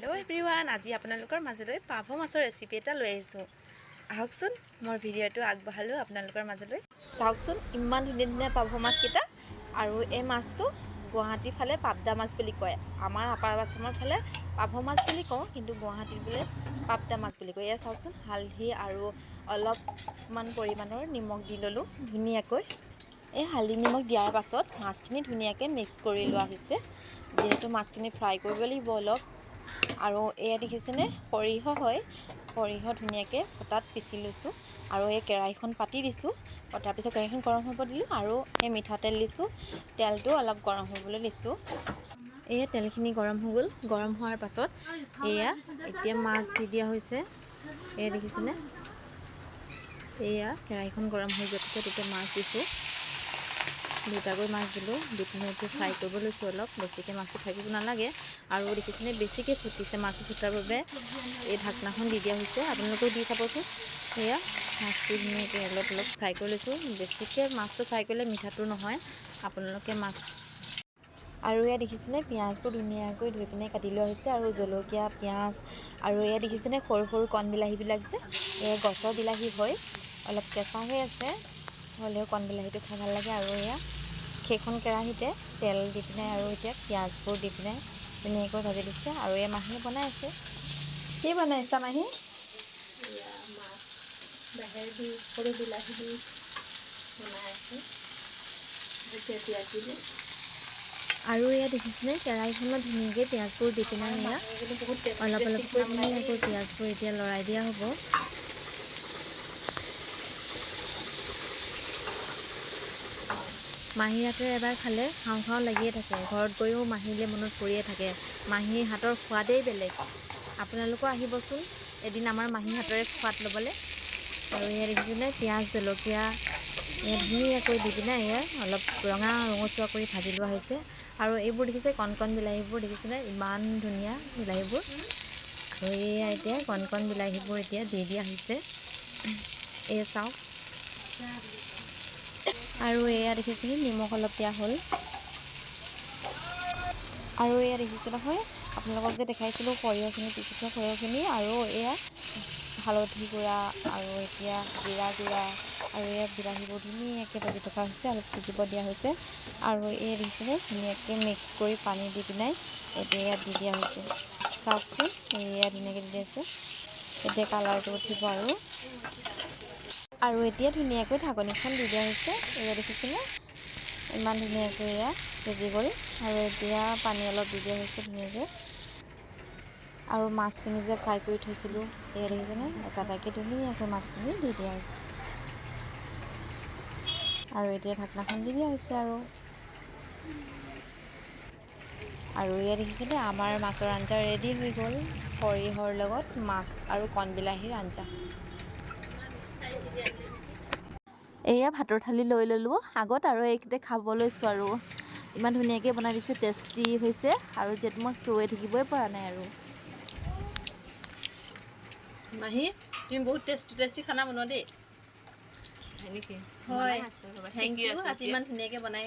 Hello' everyone, আজি আপোনালোকৰ মাজলৈ পাভ মাছৰ ৰেচিপি এটা লৈ আহিছোঁ। আহকচোন, মোৰ ভিডিঅ'টো আগবঢ়ালোঁ আপোনালোকৰ মাজলৈ। চাওকচোন, ইমান ধুনীয়া ধুনীয়া পাভ মাছকেইটা। আৰু এই মাছটো গুৱাহাটীৰ ফালে পাবদা মাছ বুলি কয়। আমাৰ আপাৰ আছামৰ ফালে পাভ মাছ বুলি কওঁ, কিন্তু গুৱাহাটীত বোলে পাবদা মাছ বুলি কয়। এয়া চাওকচোন, হালধি আৰু অলপমান পৰিমাণৰ নিমখ দি ল'লোঁ ধুনীয়াকৈ। এই হালধি নিমখ দিয়াৰ পাছত মাছখিনি ধুনীয়াকৈ মিক্স কৰি লোৱা হৈছে, যিহেতু মাছখিনি ফ্ৰাই কৰিব লাগিব অলপ। আৰু এয়া দেখিছেনে, সৰিয়হ হয়। সৰিয়হ ধুনীয়াকৈ পটাত পিচি লৈছোঁ আৰু এই কেৰাহীখন পাতি দিছোঁ। পতাৰ পিছত কেৰাহীখন গৰম হ'ব দিলোঁ আৰু এই মিঠাতেল দিছোঁ। তেলটো অলপ গৰম হ'বলৈ দিছোঁ। এয়া তেলখিনি গৰম হৈ গ'ল। গৰম হোৱাৰ পাছত এয়া এতিয়া মাছ দি দিয়া হৈছে। এয়া দেখিছেনে, এয়া কেৰাহীখন গৰম হৈ যোৱাৰ পিছত এতিয়া মাছ দিছোঁ। দুটাকৈ মাছ দিলোঁ, দি পিনে এতিয়া ফ্ৰাই কৰিব লৈছোঁ অলপ। বেছিকৈ মাছটো ফ্ৰাই কৰিব নালাগে। আৰু দেখিছেনে, বেছিকৈ ফুটিছে। মাছটো ফুটাৰ বাবে এই ঢাকনাখন দি দিয়া হৈছে। আপোনালোকেও দি চাবচোন। এয়া মাছটো ধুনীয়াকৈ অলপ অলপ ফ্ৰাই কৰি লৈছোঁ। বেছিকৈ মাছটো ফ্ৰাই কৰিলে মিঠাটো নহয়। আপোনালোকে মাছ আৰু এয়া দেখিছেনে, পিঁয়াজবোৰ ধুনীয়াকৈ ধুই পিনে কাটি লোৱা হৈছে আৰু জলকীয়া, পিঁয়াজ। আৰু এয়া দেখিছেনে, সৰু সৰু কণ বিলাহীবিলাক যে, এয়া গছৰ বিলাহী হয়, অলপ কেঁচা হৈ আছে, হ'লেও কণ বিলাহীটো খাই ভাল লাগে। আৰু এয়া সেইখন কেৰাহীতে তেল দি পিনে আৰু এতিয়া পিঁয়াজবোৰ দি পিনে ধুনীয়াকৈ ভাজি দিছে। আৰু এয়া মাহীয়ে বনাই আছে। কি বনাইছা মাহী? মাছ বাঁহেৰ দি, সৰু বিলাহী দি বনাই আছোঁ। এতিয়া পিঁয়াজ দিলোঁ। আৰু এয়া দেখিছেনে, কেৰাহীখনত ধুনীয়াকৈ পিঁয়াজবোৰ দি পিনে এয়া বহুত অলপ অলপকৈ ধুনীয়াকৈ পিঁয়াজবোৰ এতিয়া লৰাই দিয়া হ'ব। মাহীৰ হাতেৰে এবাৰ খালে খাওঁ খাওঁ লাগিয়ে থাকে। ঘৰত গৈও মাহীলৈ মনত পৰিয়ে থাকে। মাহীৰ হাতৰ সোৱাদেই বেলেগ। আপোনালোকো আহিবচোন এদিন আমাৰ মাহীৰ হাতৰে সোৱাদ ল'বলৈ। আৰু এয়া দেখিছেনে, পিঁয়াজ, জলকীয়া এয়া ধুনীয়াকৈ দি পিনে এয়া অলপ ৰঙা ৰঙচুৱা কৰি ভাজি লোৱা হৈছে। আৰু এইবোৰ দেখিছে, কণ কণ বিলাহীবোৰ দেখিছেনে, ইমান ধুনীয়া বিলাহীবোৰ। আৰু এয়া এতিয়া কণ কণ বিলাহীবোৰ এতিয়া দি দিয়া হৈছে। এয়া চাওক। আৰু এয়া দেখিছেনে, নিমখ অলপ দিয়া হ'ল। আৰু এয়া দেখিছে নহয়, আপোনালোকক যে দেখাইছিলোঁ সৰিয়হখিনি, পিচি থোৱা সৰিয়হখিনি। আৰু এয়া হালধি গুড়া আৰু এতিয়া জিৰা গুড়া। আৰু এয়া বিলাহীবোৰ ধুনীয়াকৈ ভাজি থকা হৈছে, অলপ সিজিব দিয়া হৈছে। আৰু এই দেখিছেনে, ধুনীয়াকৈ মিক্স কৰি পানী দি পিনে এতিয়া ইয়াত দি দিয়া হৈছে। চাওকচোন, এয়া ধুনীয়াকৈ দি দিয়া হৈছে। এতিয়া কালাৰটো উঠিব। আৰু এতিয়া ধুনীয়াকৈ ঢাকনিখন দি দিয়া হৈছে। এয়া দেখিছেনে, ইমান ধুনীয়াকৈ এয়া সিজি গ'ল। আৰু এতিয়া পানী অলপ দি দিয়া হৈছে ধুনীয়াকৈ। আৰু মাছখিনি যে ফ্ৰাই কৰি থৈছিলোঁ, এয়া দেখিছেনে, এটা এটাকৈ ধুনীয়াকৈ মাছখিনি দি দিয়া হৈছে। আৰু এতিয়া ঢাকনাখন দি দিয়া হৈছে। আৰু এয়া দেখিছেনে, আমাৰ মাছৰ আঞ্জা ৰেডি হৈ গ'ল। সৰিয়হৰ লগত মাছ আৰু কণ বিলাহীৰ আঞ্জা। এয়া ভাতৰ থালি লৈ ল'লোঁ আগত আৰু এইকেইটা খাব লৈছোঁ। আৰু ইমান ধুনীয়াকৈ বনাই দিছোঁ, টেষ্টি হৈছে। আৰু যিহেতু মই ৰৈ থাকিবই পৰা নাই। আৰু মাহী, তুমি বহুত টেষ্টি টেষ্টি খানা বনোৱা দেই। হয়, thank U, আজি ইমান ধুনীয়াকৈ বনাই